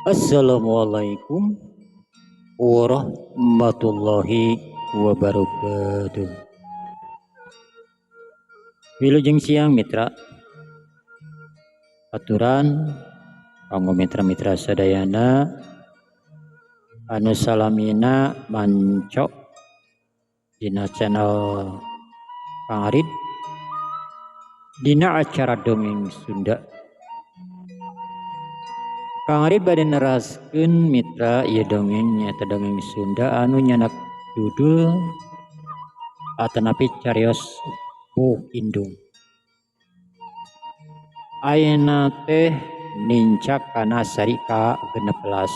Assalamualaikum warahmatullahi wabarakatuh. Wilujeng siang mitra. Aturan kanggo mitra-mitra sadayana anu salamina manco dina channel Kang Arid dina acara dongeng Sunda. Kang Arid bade neraskeun mitra ieu dongeng nyaeta dongeng Sunda anu nyanak judul atanapi carios Buuk Indung. Ayeuna teh nincak kana seri ka-16.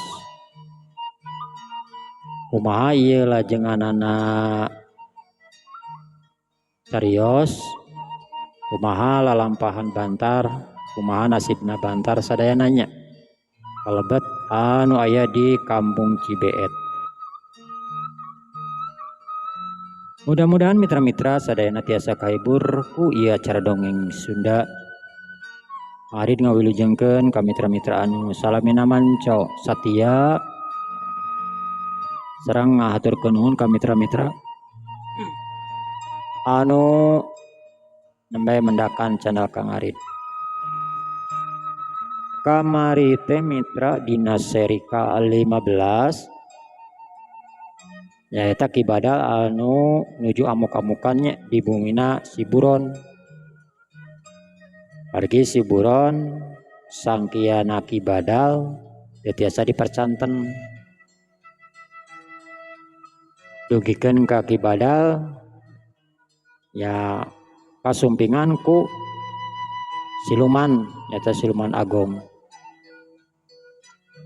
Kumaha ieu lajenganana carios, kumaha lalampahan Bantar, kumaha nasibna Bantar sadayana nya. Kalebet anu aya di Kampung Cibeet. Mudah-mudahan mitra-mitra sadayana tiasa kahibur ku ieu acara dongeng Sunda. Arid ngawilujengkeun ka mitra-mitra anu salamina manco satia sareng ngahaturkeun nuhun ka mitra-mitra anu nembe mendakan channel Kang Arid. Kamari teh mitra dina seri ka-15 nyaeta Ki Badal anu nuju amuk-amukannya di bumina si Buron. Margi si Buron sangkiana Ki Badal teu tiasa dipercanten. Dugikeun ka Ki Badal ya kasumpingan ku siluman nyaeta siluman Agong.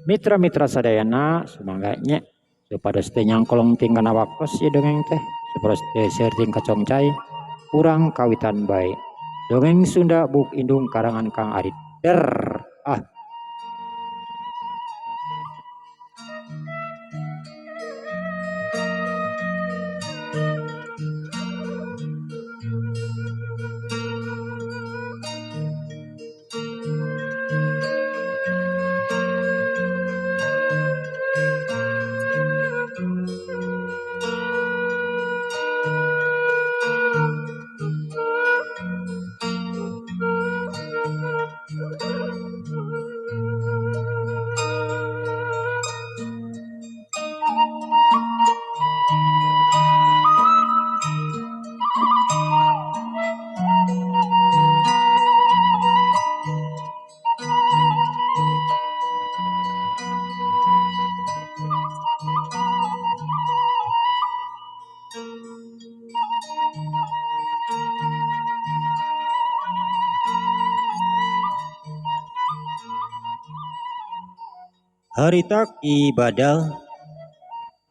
Mitra-mitra sadayana sumangga nya supados teu nyangkolong ting kana waktos ieu dongeng teh supados teu seueur ting kacongcai urang kawitan bae. Dongeng Sunda Buuk Indung karangan Kang Arid. Der ah. Harita Ki Badal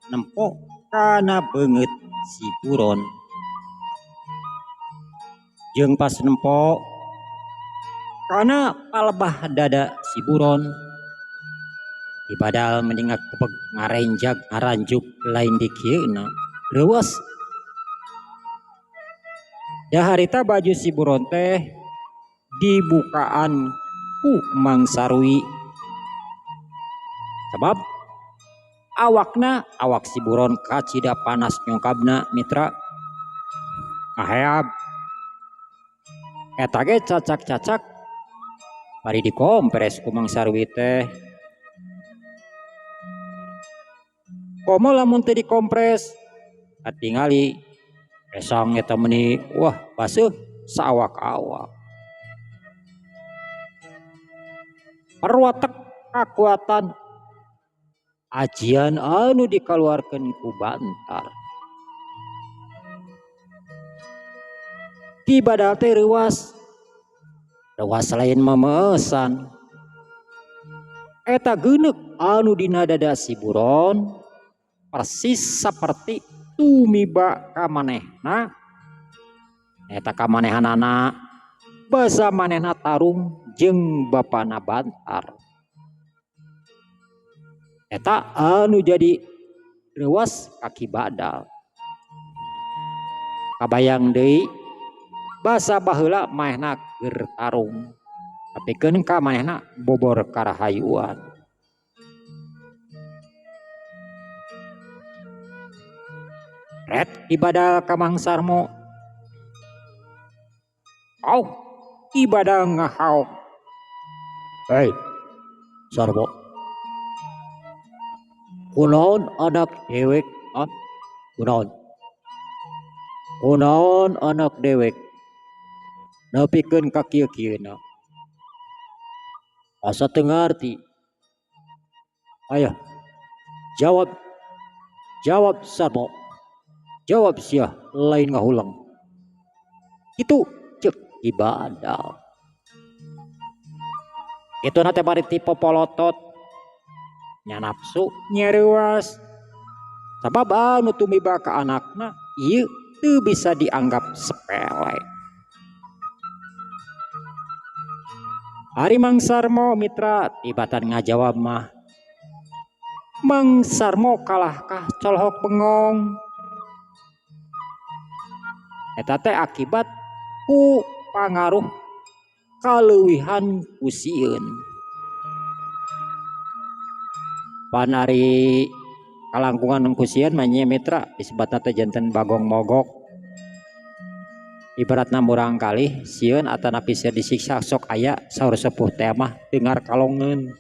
nempo kana beungeut si Buron. Jeung pas nempo kana palebah dada si Buron. Ki Badal mendinga kepeg ngarenjag ngaranjuk lain di kieuna reueus. Da harita baju si Buron teh dibukaan ku Mang Sarwi. Sabab awakna awak si Buron kacida panas nyongkabna mitra. Ngaheab eta ge cacak-cacak bari dikompres ku Mang Sarwi teh. Komo lamun teu dikompres katingali esang eta meuni wah baseuh saawak-awak. Parwatek kakuatan ajian anu dikaluarkeun ku Bantar. Ki Badal teh reuas, reuas lain memesan. Eta geuneuk anu dina dada si Buron persis saperti tumiba ka manehna. Eta kamanehanana basa manehna tarung jeung bapana Bantar. Eta anu jadi reuas ka Ki Badal. Kabayang deui basa baheula manehna keur tarung. Tapi keun ka manehna bobor karahayuan. Ret Ki Badal ka Mang Sarmo. Au Ki Badal ngahaok. Hei Sarmo. Kunaon anak dewek? Ah, kunaon? Kunaon anak dewek? Nepikeun ka kieu-kieuna. Asa teu ngarti. Ayah, jawab. Jawab Sarmo. Jawab sia lain ngahulang. Kitu ceuk Ki Badal. Kituna teh bari ti popolotot. Nya nafsu nya reuas. Sabab anu tumiba ka anakna ieu teu bisa dianggap sepele. Ari Mang Sarmo mitra tibatan ngajawab mah. Mang Sarmo kalahkah colohok bengong. Eta teh akibat ku pangaruh kaleuwihan ku sieun. Pan ari kalangkungan ku sieun mah nya mitra disebutna teh janten bagong mogok. Ibaratna murang kalih sieun atanapi sieun disiksa sok aya saur sepuh teh mah dengar kalongeun.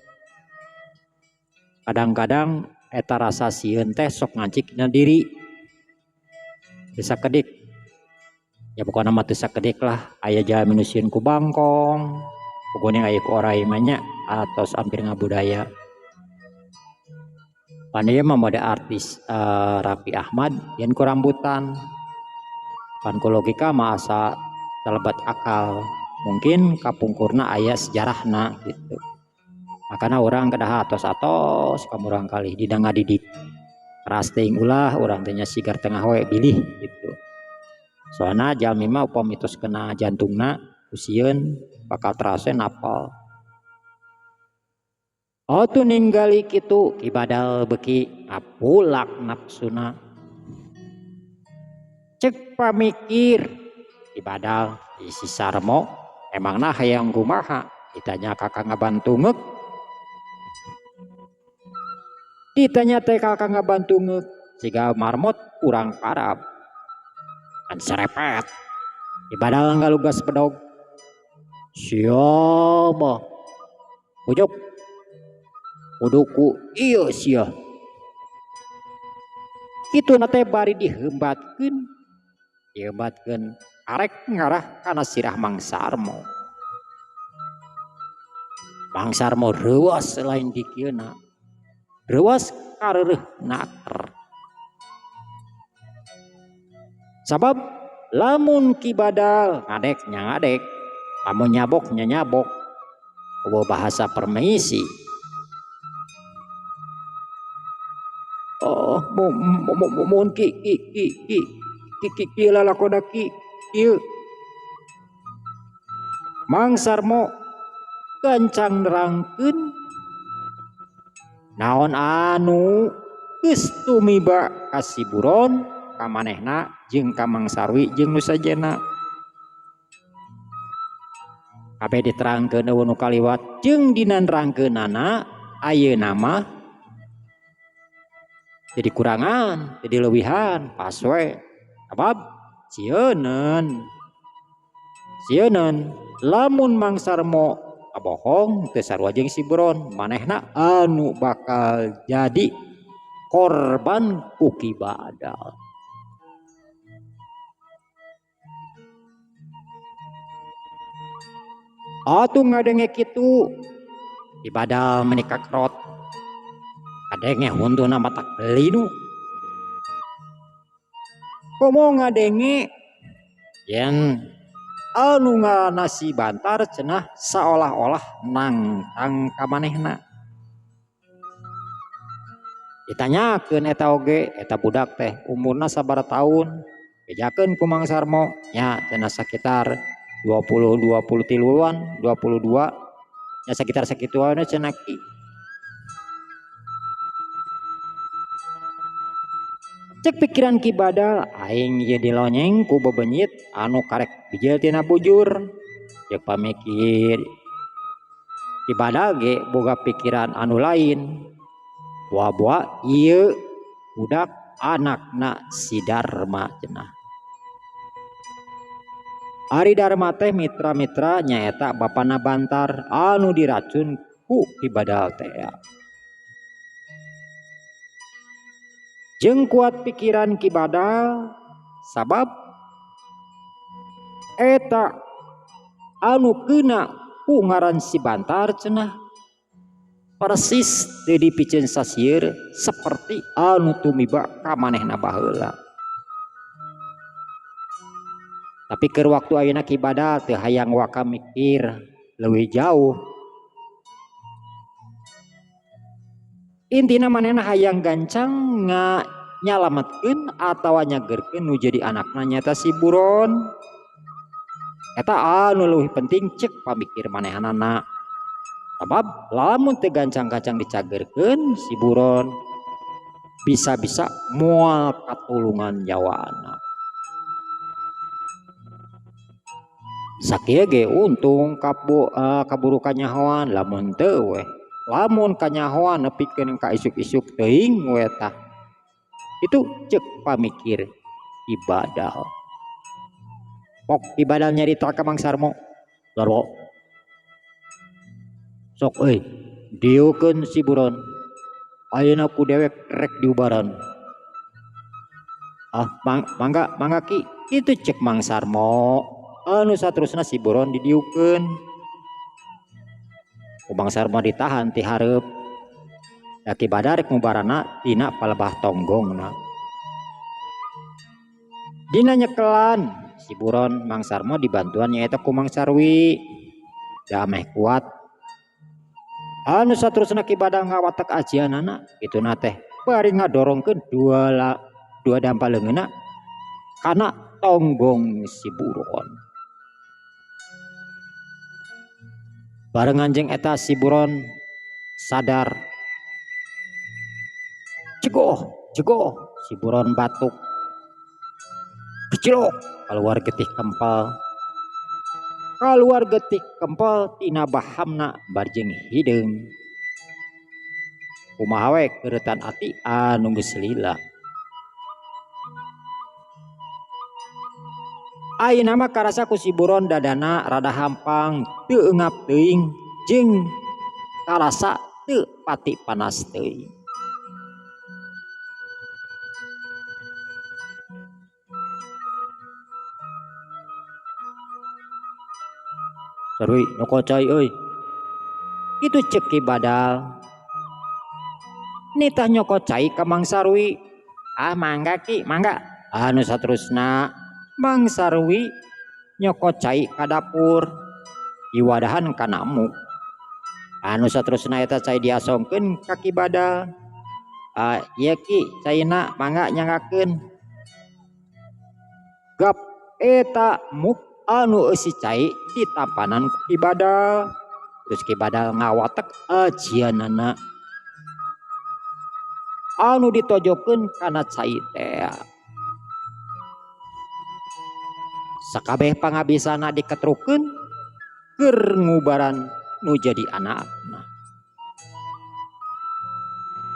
Kadang-kadang eta rasa sieun teh sok ngancik dina diri. Teu sakedik. Ya pokona mah teu sakedik lah aya jalmi nu sieun ku bangkong, pokona aya ku oray mah nya atos hampir ngabudaya. Pan ieu mah mode artis Raffi Ahmad yen ku rambutan. Pan ku logika mah asa telebat akal. Mungkin kapungkurna aya sejarahna gitu. Makana urang kedah atos-atos ka murang kalih dina ngadidik. Keras teuing ulah urang teh nya sigar tengah we bilih gitu. Soalna jalmi mah upami tos kena jantungna ku sieun bakal terase napal. Atuh ninggali kitu Ki Badal beuki ngapulak nafsuna. Cek pamikir Ki Badal si Sarmo emangna hayang kumaha ditanya kakak ngabantu ngeuk. Ditanya teh kakak ngabantu ngeuk siga marmot kurang parab. Kan serepet. Ki Badal ngalugas bedog. Siapa? Ujuk. Kuduku ieu sia. Kituna teh bari dihembatkeun. Dihembatkeun arek ngarah kana sirah Mang Sarmo. Mang Sarmo reuas lain dikieuna. Reuas kareureuh naker. Sabab lamun Ki Badal ngadek nya ngadek, lamun nyabok nya nyabok. Eueuh bahasa permisi. Oh, mun ki ki ki ki ki ki ki lalakona ki ieu. Mang Sarmo gancang nerangkeun naon anu geus tumiba ka si buron ka manehna jeung ka Mang Sarwi jeung nu sajena. Kabeh diterangkeun eueuh nu kaliwat jeung dina nerangkeunana ayeuna mah jadi kurangan, jadi leuwihan, pas we. Sabab sieuneun. Sieuneun lamun Mang Sarmo kabohong teu sarua jeung si buron, manehna anu bakal jadi korban ku Ki Badal. Atuh ngadenge kitu Ki Badal meuni kakerot. Kadenge huntuna matak linu. Komo ngadenge yen anu ngaranna si Bantar cenah saolah-olah nangtang ka manehna. Ditanyakeun eta oge eta budak teh umurna sabaraha taun? Bejakeun ku Mang Sarmo nya cenah sakitar 20 tiluan, 22 nya sakitar sakituan cenah ki. Cek pikiran Ki Badal aing ieu dilonyeng ku bebenyit anu karek bijil tina bujur. Cek pamikir Ki Badal ge boga pikiran anu lain. Buah-buah ieu budak anakna si Darma cenah. Ari Darma teh mitra-mitra nyaeta bapana Bantar anu diracun ku Ki Badal teh. Jeung kuat pikiran Ki Badal sabab eta anu keuna ku ngaran si Bantar cenah persis teu dipiceun sasieur seperti anu tumiba ka manehna baheula. Tapi keur waktu ayeuna Ki Badal teu hayang waka mikir leuwih jauh. Intina manehna hayang gancang nyalametkeun atawa nyageurkeun nu jadi anakna nyaeta si Buron. Eta anu leuwih penting cek pamikir manehanana. Sabab lamun teu gancang-gancang dicageurkeun si Buron bisa-bisa moal katulungan nyawana. Sakieu ge untung kaburu kanyahoan lamun teu weh. Lamun kanyahoan nepikeun ka isuk-isuk teuing we tah. Itu cek pamikir Ki Badal. Pok Ki Badal nyarita ka Mang Sarmo. Sarmo. Sok euy, dieukeun si Buron. Ayeuna ku dewek rek diubaran. Ah, mangga, mangga Ki. Itu cek Mang Sarmo. Anu saterusna si Buron didiukeun. Ku Mang Sarmo ditahan ti hareup. Da Ki Badal rek ngubarana tina palebah tonggongna. Dina nyekelan si Buron Mang Sarmo dibantuan nyaeta ku Mang Sarwi. Da ameh kuat. Anu saterusna Ki Badal ngawatek ajianana kituna teh bari ngadorongkeun dua dampa leungeunna kana tonggong si Buron. Barengan jeung eta si Buron sadar. Cegoh, cegoh, si Buron batuk. Kecilok, keluar getih kempel. Keluar getih kempel tina bahamna barjeng hideung. Kumaha we keuretan ati anu geus lila. Ayeuna mah karasa ku si Buron dadana rada hampang, teu eungap teuing jeung karasa teu pati panas teuing. Sarwi nyokot cai euy. Itu cek Ki Badal. Nitah nyokot cai ka Mang Sarwi. Ah mangga Ki, mangga. Anu saterusna Mang Sarwi nyokot cai ka dapur. Diwadahan kana emuk. Anu saterusna eta cai diasongkeun ka Ki Badal. Ah ieu Ki, caina mangga nyangakeun. Gap eta muk anu eusi cai ditampanan ku Ki Badal. Terus Ki Badal ngawatek ajianana anu ditojokeun kana cai teh. Sakabeh pangabisana diketrukeun keur ngubaran nu jadi anakna.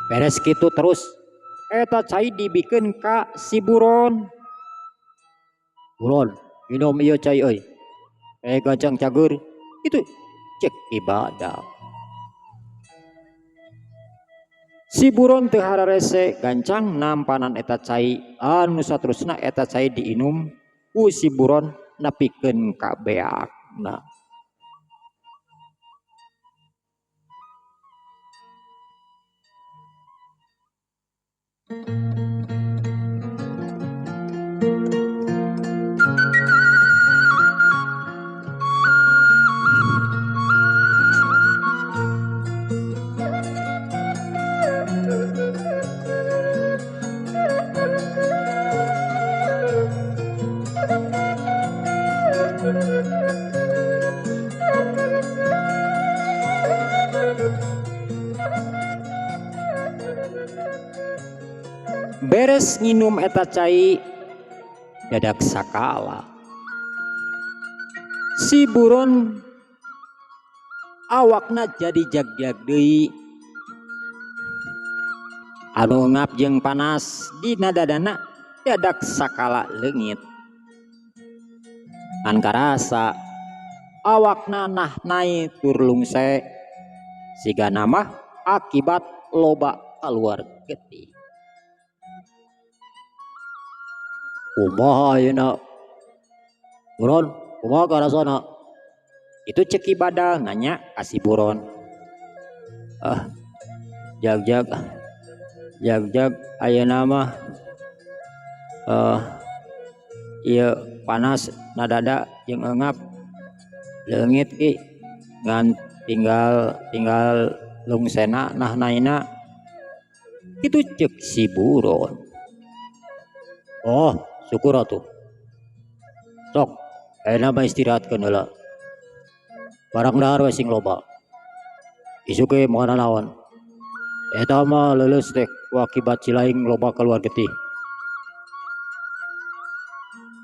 Beres kitu terus eta cai dibikeun ka si Buron. Buron, minum ieu cai euy. Gancang cager. Itu cek Ki Badal. Si Buron teu hararese gancang nampanan eta cai anu saterusna eta cai diinum ku si Buron nepikeun ka beakna. Beres nginum eta cai dadak sakala. Si Buron awakna jadi jag-jag deui. Anu eungap jeung panas dina dadana dadak sakala leungit. Ngan karasa awakna nahnai tur lungse sigana mah akibat loba kaluar getih. Kumaha ayeuna? Buron, kumaha karasana? Itu cek Ki Badal nanya ka si Buron. Ah, jag-jag, jag-jag ayeuna mah ieu panas na dada jeung eungap leungit ki ngan tinggal lungsena nahnaina. Kitu cek si Buron. Oh, syukur atuh. Sok, ayeuna mah istirahatkeun heula. Barang dahar we sing loba. Isuk ge moal nanaon. Eta mah leuleus teh ku akibat cilaing loba kaluar getih.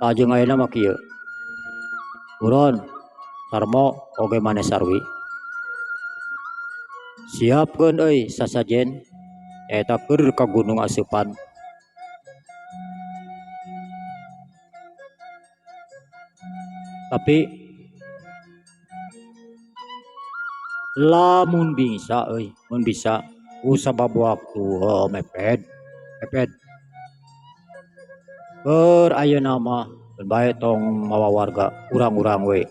Tah jeung ayeuna mah kieu. Buron, Sarmo oge maneh Sarwi. Siapkeun euy sasajen eta keur ka Gunung Aseupan. Tapi lamun bisa euy, mun bisa ku sabab waktu heuh mepet, mepet. Keur ayeuna mah keun bae tong mawa warga urang-urang we.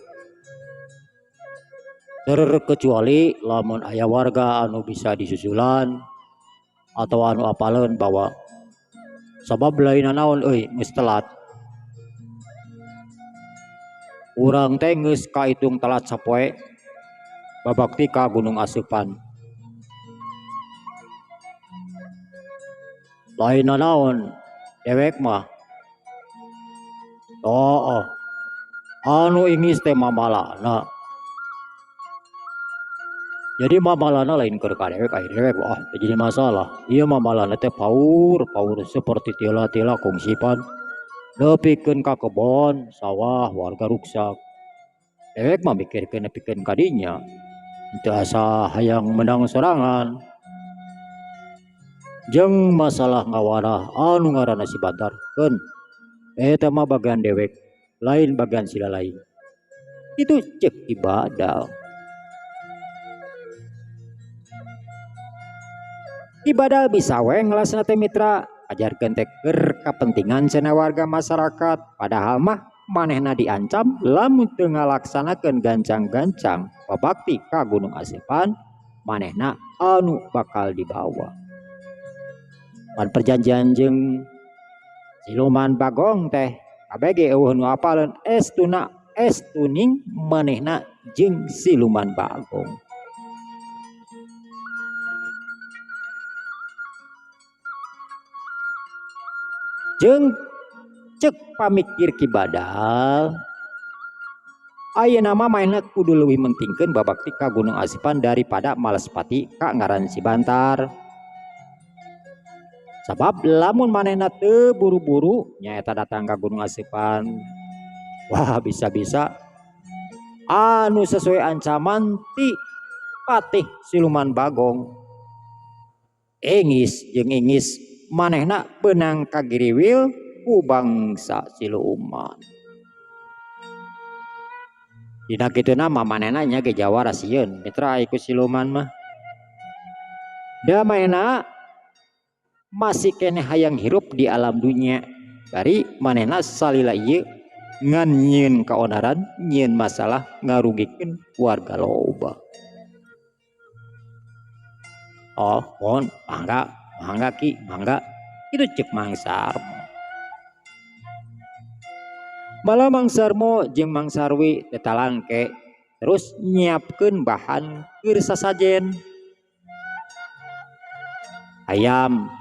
Terkecuali lamun aya warga anu bisa disusulan atau anu apaleun bawa. Sabab lain nanaon euy geus telat. Urang teh geus kaitung telat sapoe babakti ka Gunung Aseupan. Lain nanaon dewek mah. Oh, anu ingis teh mamalana. Jadi mamalana lain keur ka dewek, ai dewek wah teu jadi masalah. Ieu mamalana teh paur, paur seperti tila-tila kungsipan. Nepikeun ka kebon, sawah warga ruksak. Dewek mah mikirkeun nepikeun ka dinya. Teu asa hayang menang sorangan. Jeung masalah ngawarah anu ngaranna si Bantar keun eta mah bagian dewek, lain bagian sila lain. Itu cek Ki Badal. Ki Badal bisa we ngelasna teh mitra, ajarkeun teh keur kapentingan cenah warga masyarakat, padahal mah manehna diancam lamun teu ngalaksanakeun gancang-gancang babakti ka Gunung Aseupan, manehna anu bakal dibawa. Pan perjanjian jeung siluman Bagong teh kabeh ge eueuh nu apaleun estuna estuning manehna jeung siluman Bagong. Jeung cek pamikir Ki Badal, ayeuna mah manehna kudu leuwih mentingkeun babakti ka Gunung Aseupan daripada malespati ka ngaran si Bantar. Sabab lamun manehna teu buru-buru nyaeta datang ka Gunung Aseupan, wah bisa-bisa anu sesuai ancaman ti Patih Siluman Bagong. Ingis jeung ingis manehna beunang kagiriwil ku bangsa siluman. Dina kituna mah manehna nya ge jawara sieun mitra ai ku siluman mah. Da manehna masih keneh hayang hirup di alam dunya. Bari manehna salila ieu ngan nyieun kaonaran, nyieun masalah ngarugikeun warga loba. Oh, mohon mangga, mangga Ki, mangga. Itu cek Mang Sarmo. Malah Mang Sarmo jeung Mang Sarwi teu talangke terus nyiapkeun bahan keur sasajen. Ayam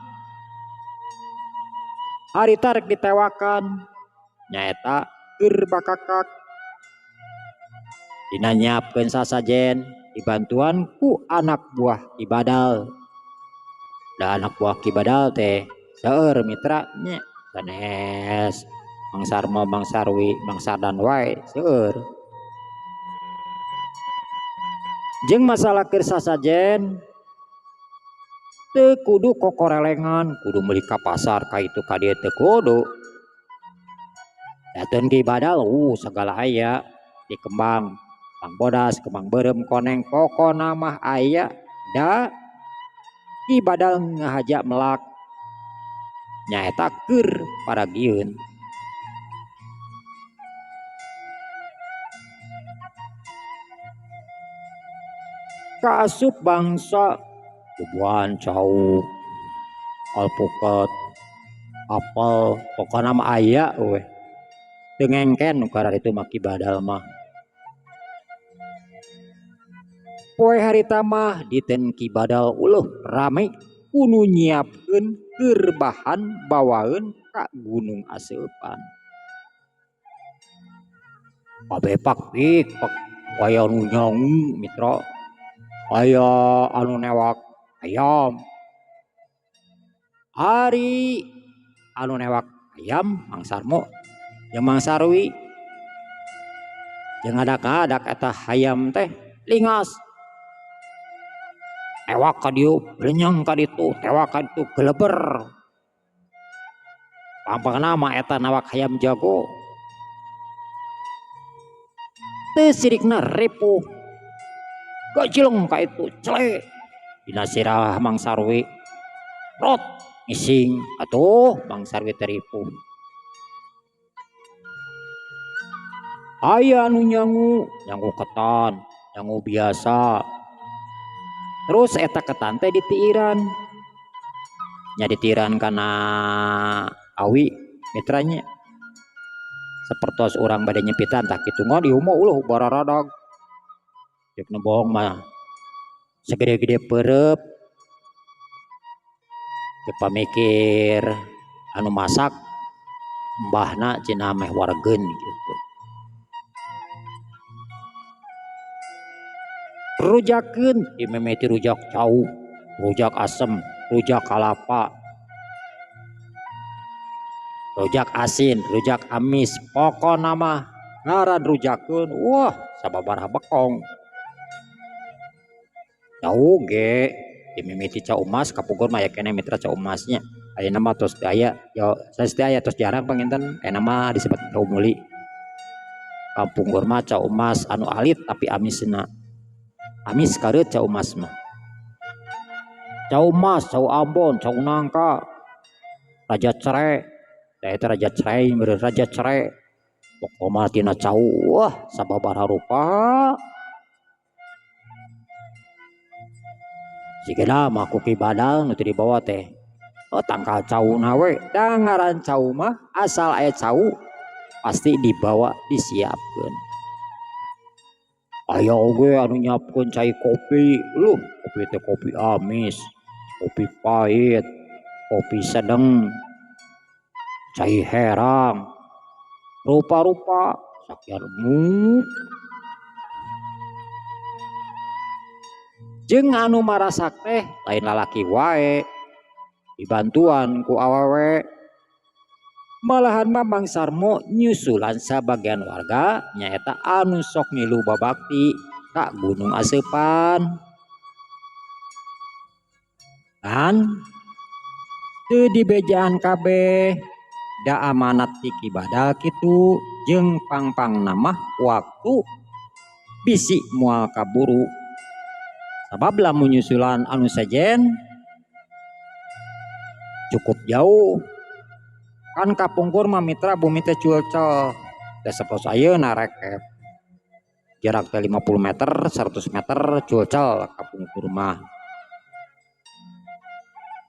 harita rek ditewakan nyaeta keur bakakak. Dina nyiapkeun sasajen dibantuan ku anak buah Ki Badal. Da anak buah Ki Badal teh seueur mitra nya sanes Mang Sarmo, Mang Sarwi, Mang Sardan wae seueur. Jeung masalah keur sasajen Teu kudu kokorelengan, kudu meuli ka pasar ka itu ka dieu teu kudu. Dateun Ki Badal sagala aya di kembang, kembang bodas, kembang beureum, koneng pokona mah aya da Ki Badal ngahaja melak nyaeta keur paragieun. Kaasup bangsa bubuahan cau, alpukat, apel, pokona mah aya weh. Teu ngengken nu kararitu mah Ki Badal mah. Poe harita mah diten Ki Badal uleuh rame ku nu nyiapkeun keur bahan bawaeun ka Gunung Aseupan. Kabeh pak pik pak aya nu nyangu mitra, aya anu newak ayam. Ari anu newak ayam Mang Sarmo jeung Mang Sarwi jeung ngadak-ngadak eta hayam teh lingas. Tewak ka dieu, blenyeng ka ditu, tewak ka ditu geleber. Pangpangna mah eta nawak hayam jago. Teu sirikna ripuh. Gajleng ka itu cele dina sirah Mang Sarwi. Rot ngising atuh Mang Sarwi teh ripuh. Aya anu nyangu, nyangu ketan, nyangu biasa. Terus eta ketan teh ditiiran. Nya ditiiran kana awi mitranya. Sapertos urang bade nyepitan tah kitu ngan ieu mah ulah bararadag. Ceuk nu bohong mah sagede-gede peureub. Ceuk pamikir anu masak mbahna cenah meh waregeun kitu. Rujakeun dimimiti rujak cau, rujak asem, rujak kalapa, rujak asin, rujak amis, pokona mah ngaran rujakeun wah sababaraha bekong. Cau ge dimimiti cau emas kapungkur mah aya keneh mitra cau emasnya. Ayeuna mah tos teu aya, yo sanes teu aya tos jarang panginten ayeuna mah disebat cau muli. Kapungkur mah cau emas anu alit tapi amisna. Amis kareut cau emas mah. Cau emas, cau Ambon, cau nangka, raja cere, da eta raja cerai meureun raja cere. Pokona tina cau wah sababaraha rupa. Sigana mah ku Ki Badal nu teu dibawa teh. Oh tangkal cauna we, da ngaran cau mah asal aya cau pasti dibawa disiapkeun. Aya oge anu nyiapkeun cai kopi, luh kopi teh kopi amis, kopi pahit, kopi sedeng, cai herang, rupa-rupa sakian emuk. Jeung anu marasak teh lain lalaki wae, dibantuan ku awewe. Malahan mah Mang Sarmo nyusulan sabagian warga nyaeta anu sok ngilu babakti ka Gunung Aseupan. Kan teu dibejaan kabeh da amanat ti Ki Badal kitu jeung pangpangna mah waktu bisi moal kaburu. Sabab lamun nyusulan anu sejen cukup jauh. Kan kapungkur mah mitra bumi teh culcel. Teh sapertos ayeuna rekep. Jarak teh 50 meter, 100 meter culcel kapungkur mah.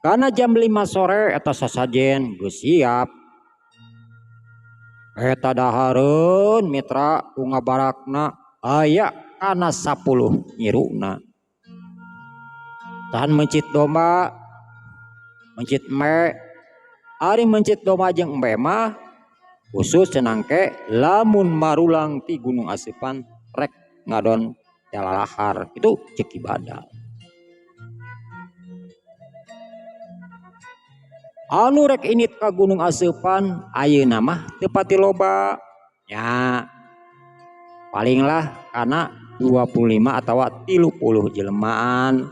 Karena jam 5 sore eta sasajen geus siap. Eta dahareun mitra ku ngabarakna aya kana 10 nyiruna. Tahan mencit domba, mencit embe. Ari mencit domba jeung embe mah khusus cenangke lamun marulang ti Gunung Aseupan rek ngadon jalalahar itu ceuk Ki Badal. Anu rek init ka Gunung Aseupan ayeuna mah teu pati loba nya palinglah kana 25 atawa 30 jelmaan.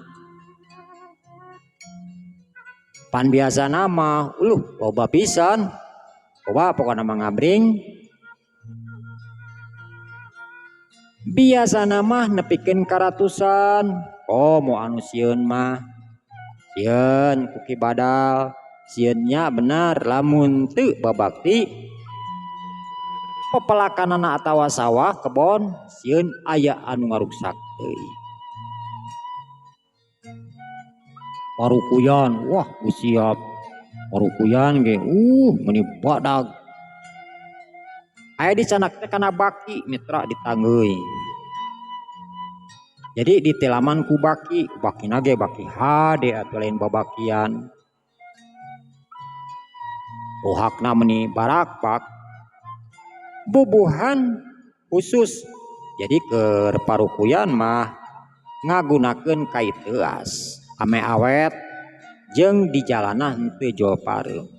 Pan biasana mah uluh loba pisan. Loba pokona mah ngabring. Biasana mah nepikeun ka ratusan. Komo anu sieun mah. Sieun ku Ki Badal, sieun nya bener lamun teu babakti pepelakanana atawa sawah kebon sieun aya anu ngaruksak deui. Parukuyan, wah geus siap. Parukuyan ge meuni badag. Aya dicanak teh kana baki mitra ditanggeuy. Jadi ditelaman ku baki, bakina ge baki hade atuh lain babakian. Ohakna meuni barakpak. Bubuhan khusus. Jadi keur parukuyan mah ngagunakeun kai teuas ame awet jeung di jalana henteu jol pareum.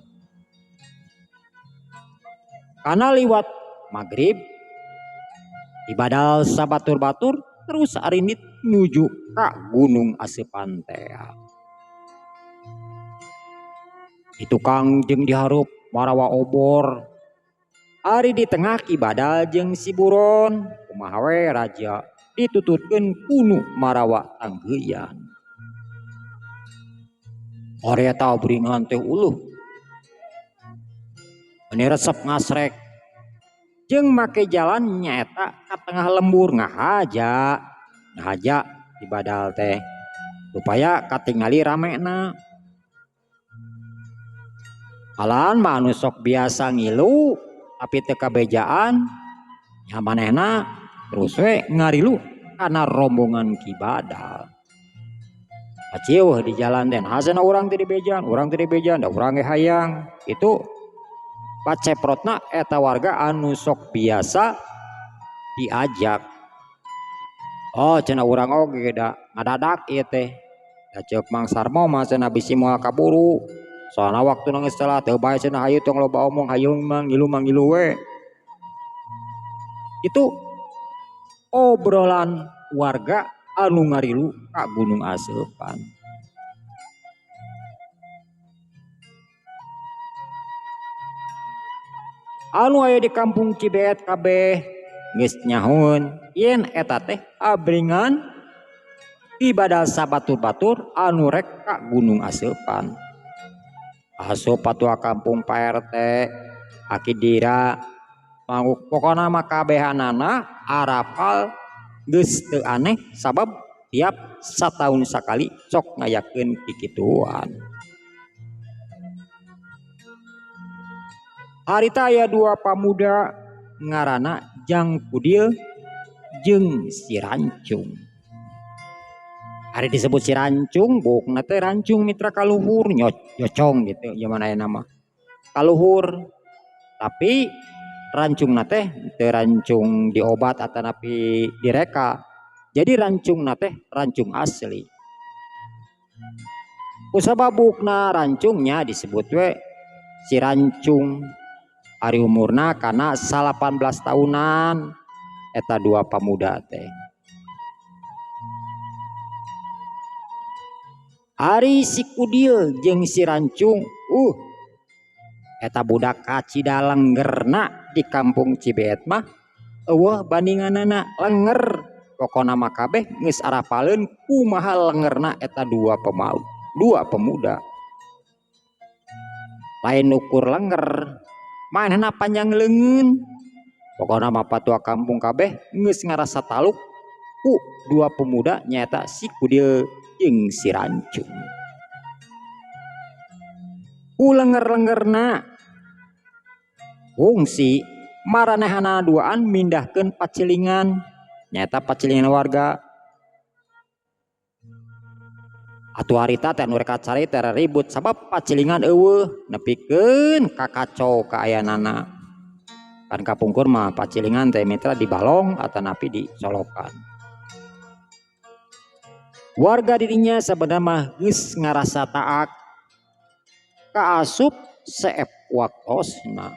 Kana liwat magrib dibadal sabatur-batur terus arindit nuju ka Gunung Aseupan tea. Di tukang jeung dihareup marawa obor. Ari di tengah Ki Badal jeung si Buron kumaha we raja dituturkeun kunu marawa tanggeuyan. Harita bringan teh uluh. Meni resep ngasrek. Jeung make jalan nyaeta ka tengah lembur ngahaja. Ngahaja Ki Badal teh supaya katingali ramena. Malahan mah anu sok biasa ngilu tapi teu kabejaan nya manehna terus we ngarilu kana rombongan Ki Badal. Pacieuh di jalan teh naha cenah urang teh dibejaan, urang teh dibejaan, da urang ge hayang. Itu paceprotna eta warga anu sok biasa diajak. Oh cenah urang oge da ngadadak ieu teh. Da ceuk Mang Sarmo mah cenah bisi moal kaburu. Soalna waktuna geus telat teu bae cenah hayu tong loba omong hayu mah ngilu mah ngilu we. Itu obrolan warga anu ngarilu ka Gunung Aseupan. Anu aya di kampung Cibeet kabeh geus nyahoeun yen eta teh abringan ibadah sabatur-batur anu rek ka Gunung Aseupan. Asup patua kampung Pak RT, Aki Dira, manguk pokona mah kabehanana arapal geus teu aneh sabab tiap sataun sakali sok ngayakeun kikituan. Harita aya dua pamuda ngaranna Jang Kudil jeung si Rancung. Ari disebut si Rancung, buukna teh rancung mitra kaluhur nyocong gitu zaman ayeuna mah. Kaluhur. Tapi rancungna teh teu rancung diobat atanapi direka. Jadi rancungna teh rancung asli. Kusabab buukna rancungnya disebut we si Rancung. Ari umurna kana 18 tahunan eta dua pamuda teh. Ari si Kudil jeung si Rancung, eta budak kacida lenggerna di kampung Cibeet mah eueuh bandinganana lenger. Pokona mah kabeh geus arapaleun kumaha lengerna eta dua pemuda. Lain ukur lenger, manehna panjang leungeun. Pokona mah patua kampung kabeh geus ngarasa taluk ku dua pemuda nyaeta si Kudil jeung si Rancung. Ku lenger-lengerna fungsi maranehana duaan mindahkeun pacilingan nyaeta pacilingan warga. Atuh harita teh anu rek kacari teh ribut sabab pacilingan eueuh nepikeun kakacau kaayanana. Kan kapungkur mah pacilingan teh mitra di balong atanapi di solokan. Warga dirinya sebenarnya mah geus ngarasa taak kaasup seep waktosna.